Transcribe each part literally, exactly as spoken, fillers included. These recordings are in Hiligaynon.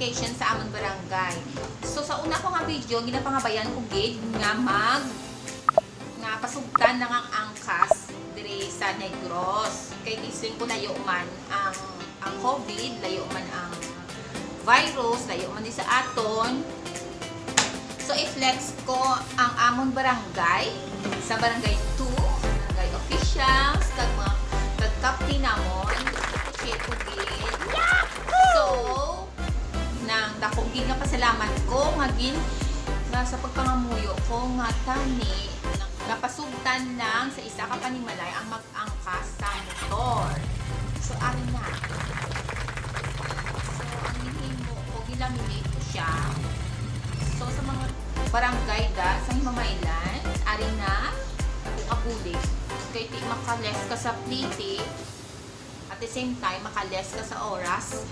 Education sa amon barangay. So, sa una ko nga video, ginapangabayan ko gid nga mag-, nga pasugtan na nga ang angkas diri sa Negros. Kay giisling ko, layo man ang, ang COVID, layo man ang virus, layo man ni sa aton. So, i-flex ko ang amon barangay sa Barangay two, barangay officials, kag mga, kag kapti namon. Appreciate ko gid. So, nang dako gid nga pasalamat ko nga gin-, nga sa pagpangamuyo ko nga tani, napasugtan lang sa isa ka panimalay ang mag-angkas sa motor. So, ari na. So, ang ginhimo ko, gin-laminate ko siya. So, sa mga barangay da, sa Himamaylan, ari na, ako kabulig. Kay ti maka-less ka sa plete, at the same time, maka-less ka sa oras.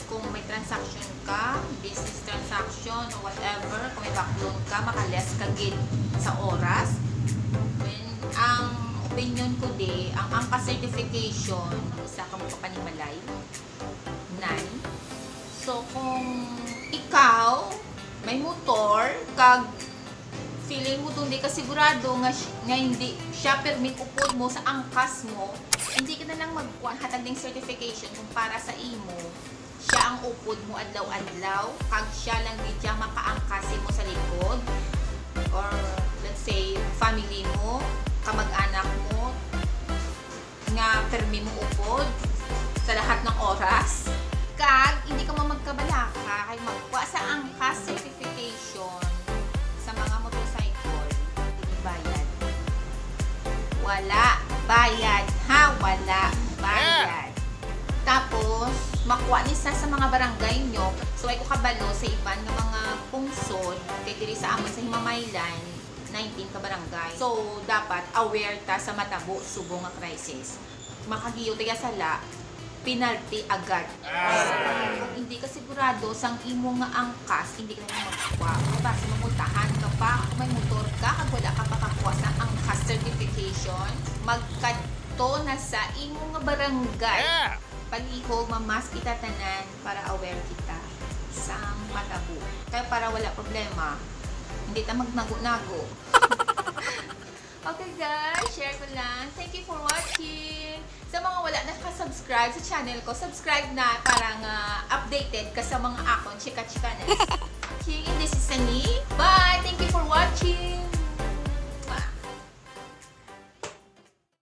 Kung may transaction ka, business transaction, or whatever, kung may back loan ka, maka-less ka gid sa oras. Then, ang opinion ko di, ang angkas certification, isa ka mo kapanimalay. Nine. So, kung ikaw, may motor, kag feeling mo dun di ka sigurado nga, nga hindi siya permit upod mo sa angkas mo, hindi ka na lang magkuan, hatag ning certification kung para sa imo, siya ang upod mo adlaw-adlaw, kag siya lang gid siya makaangkas mo sa likod, or let's say, family mo, kamag-anak mo, nga permi mo upod sa lahat ng oras. Kag hindi ka man magkabalaka kay magkuha sa angkas certification sa mga motorcycle, hindi bayad. Wala bayad, ha? Wala bayad. Tapos, makuha ni sa, sa mga barangay nyo. So, ay ko kabalo sa iban nga mga pungsod, kay diri sa amon sa Himamaylan, nineteen ka barangay. So, dapat aware ta sa matabo subong nga crisis. Makagiyo ta ya sala, penalty agad. Kung hindi ka sigurado sang imo nga angkas, hindi ka na magkuha. Basi mamultahan ka pa. Kung may motor ka, kag wala ka pakakuha sa angkas certification, magkadto na sa imo nga barangay. Palihog, mamask kita tanan para aware kita sa matabo. Kaya para wala problema, hindi ta magnago-nago. Okay guys, share ko lang. Thank you for watching. Sa mga wala nakasubscribe sa channel ko, subscribe na para nga updated ka sa mga akon chika-chikanes. Okay, this is Sunny. Bye! Thank you for